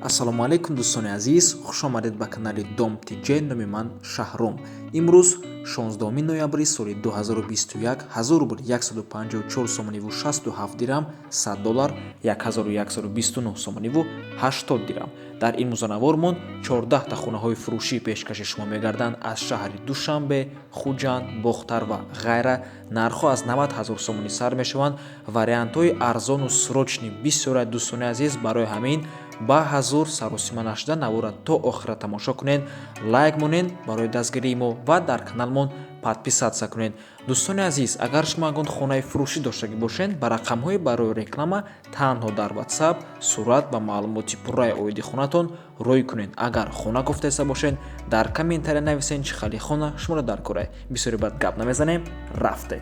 Ассалому алайкум, дӯстони азиз, хушомадед ба канали Дом ТЖ. Номи ман Шаҳром. Имрӯз 16 ноябри соли 2021, 1000 рубл 154 сомониву 67 дирам, 100 доллар 1129 сомониву 80 дирам. Дар ин музанавормон 14та хонаҳои фурӯшӣ пешкаши шумо мегарданд аз шаҳри Душанбе, Хуҷанд, Бохтар ва ғайра. Нархҳо аз 90 ҳазор сомонӣ сар мешаванд. Вариантҳои арзону срочный бисёрад, дӯстони азиз. Барои ҳамин ба ҳазур саросима нашуда навора то охира тамошо кунед, лайк монед барои дастгирии мо ва дар каналмон подписаться кунед. Дӯстони азиз, агар шумо ягон хонаи фурӯшӣ доштагӣ бошед, ба рақамҳои барои реклама танҳо дар WhatsApp сурат ва маълумоти пурраи оиди хонатон рӯй кунед. Агар хона гуфтаиста бошед, дар комментария нависед, чӣ хали хона шуморо дар кора. Бисёри бад гап намезанем, рафтем.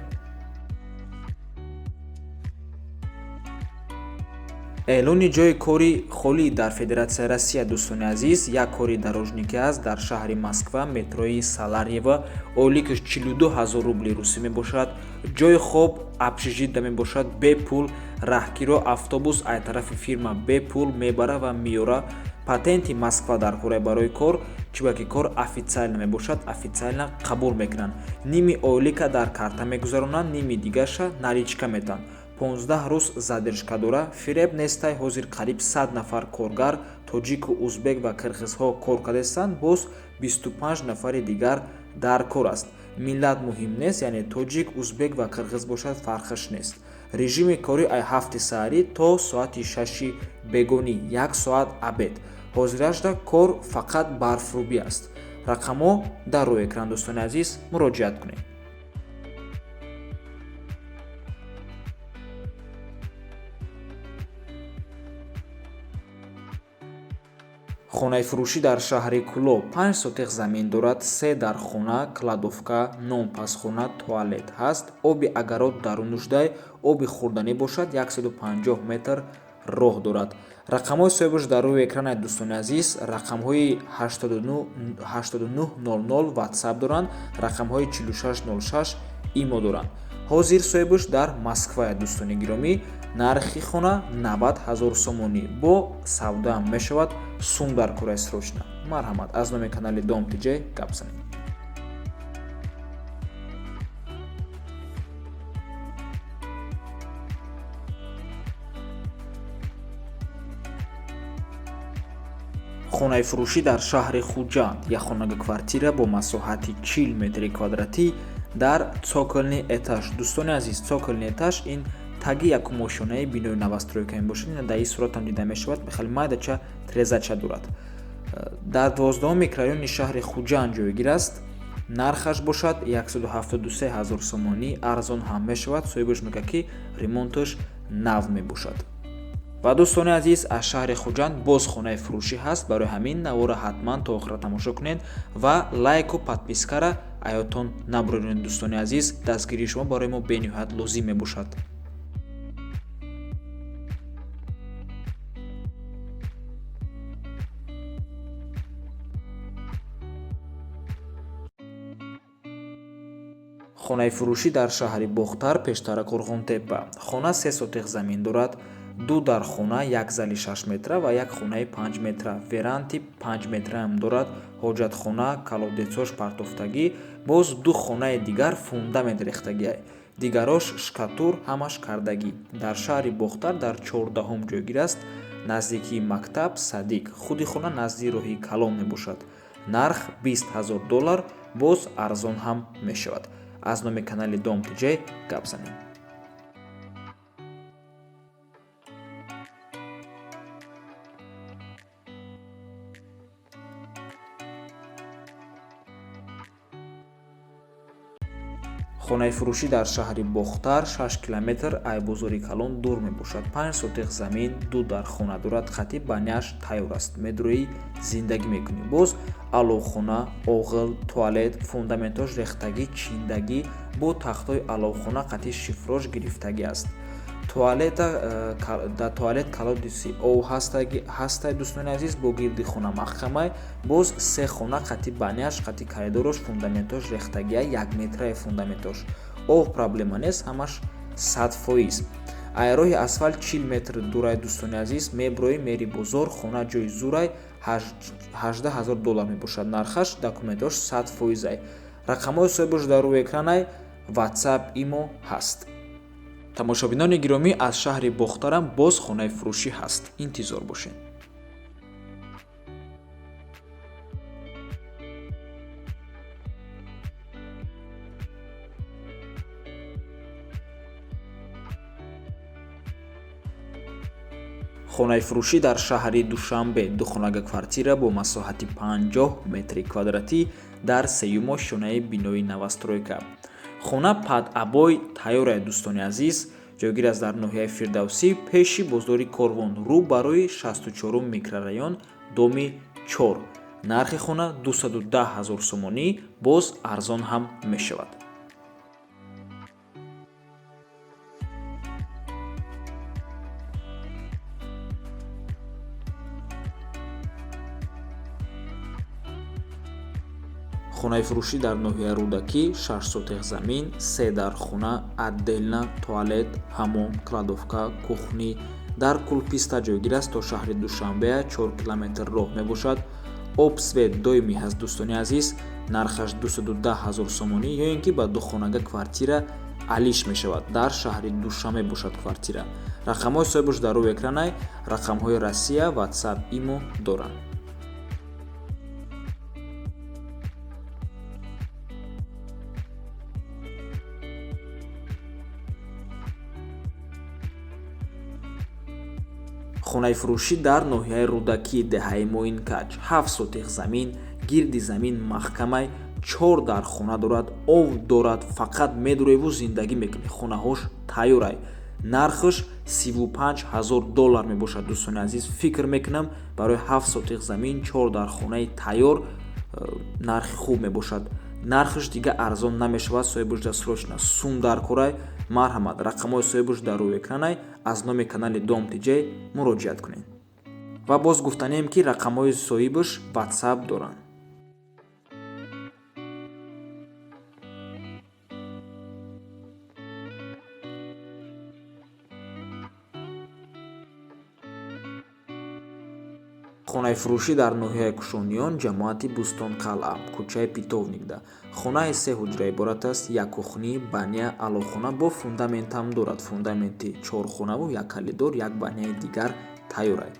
Эълони ҷойи кори холӣ дар Федератсияи Россия. Дӯстони азиз, як кори дорожникӣ аст дар шаҳри Москва, метрои Саларьево. Ойликаш 42 ҳазор рубли русӣ мебошад. Ҷойи хоб общежитие мебошад, бепул. Раҳкиро автобус ай тарафи фирма бепул мебара ва меёра. Патенти Москва дар кора барои кор, чунки кор официально мебошад, официально қабул мекунанд. Ними ойлика дар карта мегузаронанд, ними дигарша наличка метаҳанд. 15 рӯз задержка дора. Фиреб нестай, ҳозир қариб 100 нафар коргар тоҷику узбек ва қирғизҳо кор кардастанд, боз 25 нафари дигар дар кор аст. Миллат муҳим нест, яъне тоҷик, узбек ва қирғиз бошад, фарқаш нест. Режими корӣ ай 7-и саҳарӣ то соати 6-и бегонӣ, як соат обед. Ҳозирашда кор фақат барфрӯбӣ аст. Рақамҳо дар рӯи экран, дӯстони азиз, муроҷиат кунед. Хонаи фурӯшӣ дар шаҳри Кӯлоб, 5 сотих замин дорад, се дар хона, кладовка, нонпазхона, туалет ҳаст. Оби огород дарунушдай, оби хӯрданӣ бошад 150 метр роҳ дорад. Рақамҳои соҳибаш дар рӯи экран, дӯстони азиз. Рақамҳои 8900 WhatsApp доранд, рақамҳои 4606 имо доранд. Ҳозир соҳибаш дар Москвая, дӯстони гиромӣ. Нархи хона 90 ҳазор сомонӣ, бо савдаам мешавад. Сум дар кораи срочно. Марҳамат, аз номи канали Дом ТЖ гап занед. Хонаи фурӯшӣ дар шаҳри Хуҷанд, якхонага квартира бо масоҳати 40 метри квадратӣ дар цокольный этаж. Дӯстони азиз, цокольный этаж ин таги якумошонаи бинои новостройка мебошад. Ина дар ин суратам дида мешавад, хеле майдача трезача дорад. Дар 12-уми микрорайони шаҳри Хуҷанд ҷойгир аст. Нархаш бошад 173 ҳазор сомонӣ, арзон ҳам мешавад. Соҳибаш мегӯяд, ки ремонташ нав мебошад. Ва дӯстони азиз, аз шаҳри Хуҷанд боз хонаи фурӯшӣ ҳаст. Барои ҳамин навора ҳатман то охира тамошо кунед ва лайку подпискара аётон набуред. Дӯстони азиз, дастгирии шумо барои мо бениҳоят лозим мебошад. Хонаи фурӯшӣ дар шаҳри Бохтар, пештара Қурғонтеппа. Хона 3 сотих замин дорад, ду дар хона, як зали 6 метра ва як хонаи 5 метра, веранди 5 метраам дорад, ҳоҷатхона, колодецош партофтагӣ, боз ду хонаи дигар фундамент рехтагиай, дигарош штукатур ҳамаш кардагӣ. Дар шаҳри Бохтар дар 14-ум ҷойгир аст, наздикии мактаб, садик. Худи хона назди роҳи калон мебошад. Нарх 20 ҳазор доллар, боз арзон ҳам мешавад. Аз номи канали Дом ТЖ гап занем. Хонаи фурӯшӣ дар шаҳри Бохтар, 6 километр ай бозори калон дур мебошад. 5 сотих замин, ду дар хона дорад, хати баняш тайёр аст, медроӣ, зиндагӣ мекунӣ. Боз аловхона, оғил, туалет, фундаментош рехтагӣ, чиндагӣ, бо тахтҳои аловхона қати шифрош гирифтагӣ аст. Туалета, дар туалет колодеси ов ҳастай. Дӯстони азиз, бо гирди хона маҳкамай. Боз се хона қати баняш, қати коридорош, фундаментош рехтагия, якметраи фундаментош. Ов проблема нест, ҳамаш 100%. Ай роҳи асфалт 40 метр дурай, дӯстони азиз. Меброи, мери бозор, хона ҷои зурай, 18 ҳазор доллар мебошад нархаш, документош 100%-ай. Рақамҳои соҳибаш дар рӯи экранай, WhatsApp, имо ҳаст. Тамошобинони гиромӣ, аз шаҳри Бохтарам боз хонаи фурӯшӣ ҳаст, интизор бошед. Хонаи фурӯшӣ дар шаҳри Душанбе, духонага квартира бо масоҳати 50 метри квадратӣ дар сеюм ошёнаи бинои новостройка. Хона под обои тайёрай, дӯстони азиз. Ҷойгир аст дар ноҳияи Фирдавсӣ, пеши бозори Корвон, рӯ барои 64-ум микрорайон, доми 4. Нархи хона 210 ҳазор сомонӣ, боз арзон ҳам мешавад. Хонаи фурӯшӣ дар ноҳияи Рӯдакӣ, 6 сотих замин, се дар хона, отдельно туалет, ҳамом, кладовка, кухня. Дар Кулписта ҷойгир аст, то шаҳри Душанбе 4 километр роҳ мебошад. Об, свет доимӣ ҳаст, дӯстони азиз. Нархаш 210 ҳазор сомонӣ ё ин ки ба духонага квартира алиш мешавад. Дар шаҳри Душанбе бошад квартира. Рақамҳои соҳибаш дар рӯи экранай, рақамҳои Россия, WhatsApp, имо доранд. Хонаи фурӯшӣ дар ноҳияи Рӯдакӣ, деҳаи Моинкач, 7 сотих замин, гирди замин маҳкамай, чор дар хона дорад, ов дорад, фақат медуреву зиндагӣ мекунӣ. Хонаҳош тайёрай. Нархаш 35 ҳазор доллар мебошад, дӯстони азиз. Фикр мекунам, барои 7 сотих замин, чор дар хонаи тайёр нархи хуб мебошад. Нархаш дига арзон намешавад. Соҳибаш да срочно сум дар корай. Марҳамат, рақамҳои соҳибаш дар рӯи экранай, аз номи канали Дом Тиҷей муроҷиат кунед. Ва боз гуфтанем, ки рақамҳои соҳибаш WhatsApp доранд. Хонаи фурӯшӣ дар ноҳияи Кушониён, ҷамоати Бӯстонқалъа, кӯчаи Питовникда. Хонаи се ҳуҷра иборат аст, як кухня, баня, алоҳхона бо фундаментам дорад. Фундаменти чорхонаву як калидор, як баняи дигар тайёрай.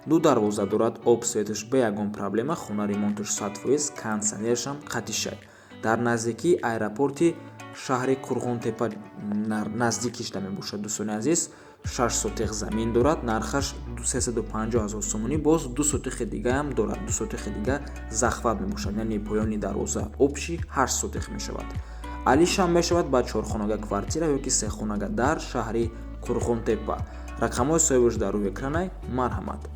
Ду дарвоза дорад, об, светаш бе ягон проблема, хона ремонташ 100%, кондитсионершам қатишай. Дар наздикии аэропорти шаҳри Қурғонтепа наздикишда мебошад, дӯстони азиз. 6 сотих замин дорад, нархаш 350 ҳазор сомонӣ. Боз ду сотихи дигаам дорад, ду сотихи дига захват мебошад, яъне поёни дарвоза, общий 8 сотих мешавад. Алишам мешавад ба чорхонага квартира ё ки сехонага дар шаҳри Қурғонтепа. Рақамҳои соҳибаш дар рӯи экранай, марҳамат.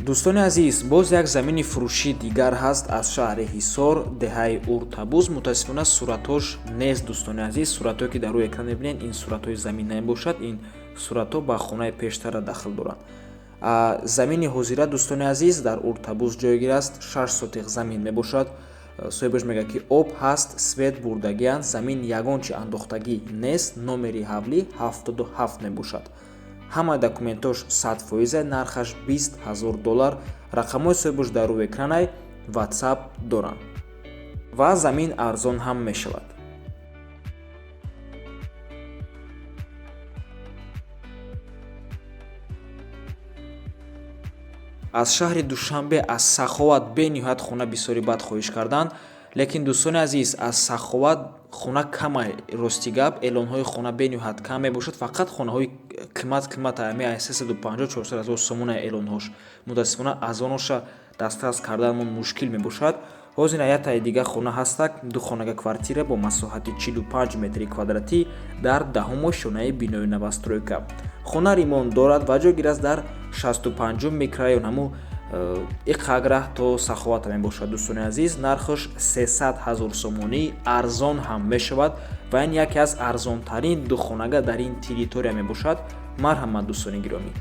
Дӯстони азиз, боз як замини фурӯшии дигар ҳаст аз шаҳри Ҳисор, деҳаи Уртабуз. Мутаассифона, суратҳош нест, дӯстони азиз. Суратҳое, ки дар рӯи экран мебинед, ин суратҳои замин намебошад, ин суратҳо ба хонаи пештара дахл доранд. Замини ҳозира, дӯстони азиз, дар Уртабуз ҷойгир аст, 6 сотих замин мебошад. Соҳибаш мегӯяд, ки об ҳаст, свет бурдагианд, замин ягон чи андохтагӣ нест. Номери ҳавлӣ 77 мебошад. Ҳама документош 100%, нархаш 20 ҳазор доллар. Рақамҳои соҳибаш дар рӯи экранай, WhatsApp доранд ва замин арзон ҳам мешавад. Аз шаҳри Душанбе, аз Саховат бениҳоят хона бисёри бад хоҳиш карданд, лекин, дӯстони азиз, аз Саховат хона камай. Рости гап, эълонҳои хона бениҳоят кам мебошад, фақат хонаҳои қимат қимат, ами 350, 400 ҳазор сомона эълонҳош. Мутаассифона, аз оноша дастрас карданмон мушкил мебошад. Ҳозир ятаи дига хона ҳастак, духонага квартира бо масоҳати 45 метри квадратӣ дар даҳум ошёнаи бинои новостройка. Хона ремонт дорад ва ҷойгир аст дар 65-ум микрорайон, ҳаму иқаграҳ то Саховата мебошад, дӯстони азиз. Нархаш 300 ҳазор сомонӣ, арзон ҳам мешавад ва ин яке аз арзонтарин духонага дар ин территория мебошад. Марҳамат, дӯстони гиромӣ.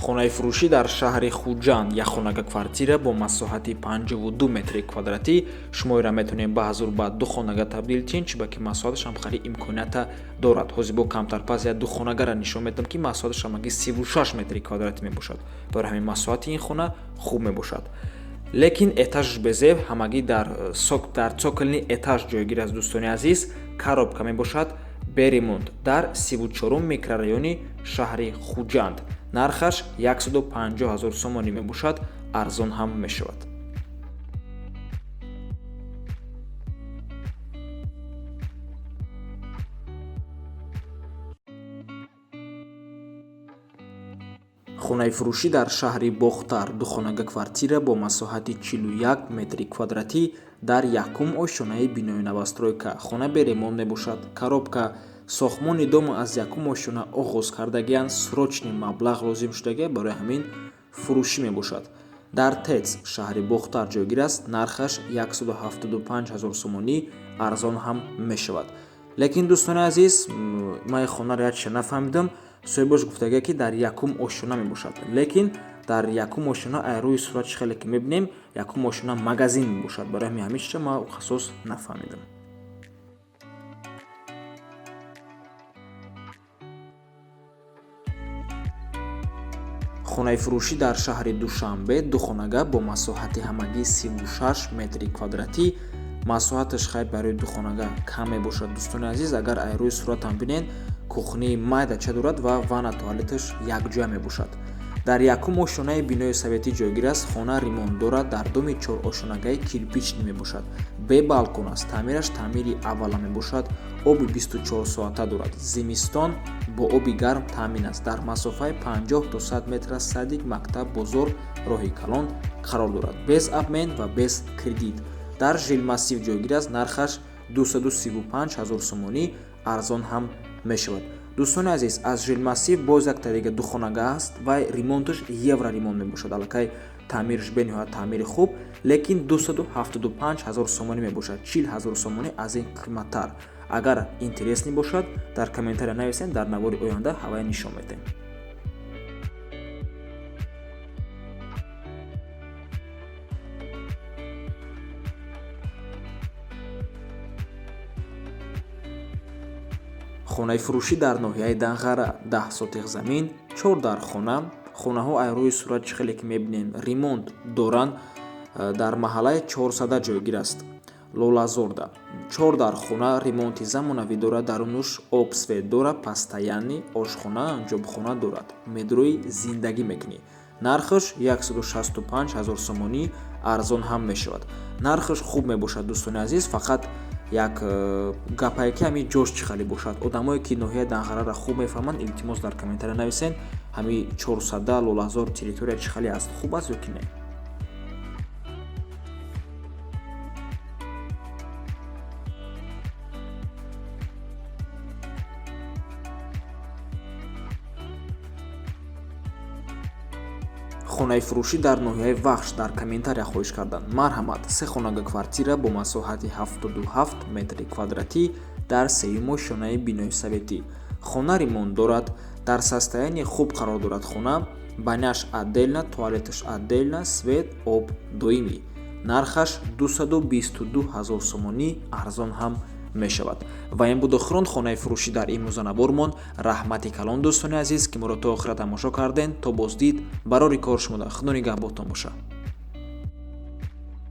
Хонаи фурӯшӣ дар шаҳри Хуҷанд, якхонага квартира бо масоҳати 52 метри квадратӣ. Шумо инро метавонед ба ҳазур ба ду хонага табдил тиҳед, чунки масоҳаташ ҳам хеле имконията дорад. Ҳозир бо камтар пас як ду хонагаро нишон медиҳам, ки масоҳаташ ҳамагӣ 36 метри квадратӣ мебошад. Барои ҳамин масоҳати ин хона хуб мебошад. Лекин этажш безеб, ҳамагӣ дар цокольный этаж ҷойгир аст, дӯстони азиз. Коробка мебошад, бе ремонт, дар 34 микрорайони шаҳри Хуҷанд. Нархаш 150 ҳазор сомонӣ мебошад, арзон ҳам мешавад. Хонаи фурӯшӣ дар шаҳри Бохтар, духонага квартира бо масоҳати 41 метри квадратӣ дар якум ошёнаи бинои новостройка. Хона бе ремонт мебошад, коробка. Сохтмони дома аз якум ошёна оғоз кардагианд, срочный маблағ лозим шудагия, барои ҳамин фурӯшӣ мебошад. Дар ТЭЦ шаҳри Бохтар ҷойгир аст, нархаш 175 ҳазор сомонӣ, арзон ҳам мешавад. Лекин, дӯстони азиз, ман ин хонаро як чиза нафаҳмидам. Соҳибош гуфтагия, ки дар якум ошёна мебошад, лекин дар якум ошёна ай рӯи сурат чӣ хеле ки мебинем, якум ошёна магазин мебошад. Барои ҳамин чиза ман асос нафаҳмидам. Хонаи фурӯшӣ дар шаҳри Душанбе, духонага бо масоҳати ҳамагӣ 36 метри квадратӣ. Масоҳаташ хайр барои духонага кам мебошад, дӯстони азиз. Агар ай рӯи суратам бинед, кухнии майдача дорад ва ванна туалеташ якҷоя мебошад. Дар якум ошёнаи бинои советӣ ҷойгир аст. Хона ремонт дорад, дар доми чорошонагаи кирпичный мебошад, бе балкон аст, таъмираш таъмири аввала мебошад, оби 24 соата дорад, зимистон бо оби гарм таъмин аст. Дар масофаи 50 то 100 метр аз садик, мактаб, бозор, роҳи калон қарор дорад, без обмен ва без кредит. Дар жилмассив ҷойгир аст, нархаш 235 ҳазор сомонӣ, арзон ҳам мешавад. Дӯстони азиз, аз жилмассив боз якта дига духонага аст ва ремонташ евроремонт мебошад, аллакай таъмираш бениҳоят таъмири хуб, лекин 275 ҳазор сомонӣ мебошад, 40 ҳазор сомонӣ аз ин қиматтар. Агар интересный бошад, дар комментария нависед, дар навори оянда ҳавая нишон медиҳем. Хонаи фурӯшӣ дар ноҳияи Данғара, 10 сотих замин, 4 дар хона. Хонаҳо ай рӯи сурат чӣ хеле ки мебинем, ремонт доранд, дар маҳаллаи 400 ҷойгир аст, Лолазорда. 4 дар хона ремонти замонавӣ дорад, дарунуш об, свет дорад, постоянный, ошхона, ҷобхона дорад, метрои зиндагӣ мекунӣ. Нархаш 165 ҳазор сомонӣ, арзон ҳам мешавад. Нархаш хуб мебошад, дӯстони азиз, фақат як гапае, ки ҳамин ҷош чӣ хеле бошад. Одамое ки ноҳияи Данғараро хуб мефаҳманд, илтимос, дар комментария нависен, ҳамин 400 Лолазор территория чӣ хеле аст, хуб аст ё ки не. Хонаи фурӯшӣ дар ноҳияи Вахш дар комментария хоҳиш карданд. Марҳамат, се хонага квартира бо масоҳати 77 метри квадратӣ дар сеюм ошёнаи бинои советӣ. Хона ремонт дорад, дар состоянии хуб қарор дорад хона, баняш отдельно, туалеташ отдельно, свет, об доимӣ. Нархаш 222 ҳазор сомонӣ, арзон ҳам мешавад. Ва ин буд охирон хонаи фурӯшӣ дар имрӯза навормон. Раҳмати калон, дӯстони азиз, ки моро то охира тамошо карден. То боздид, барори кор шумода, худо нигаҳботон боша.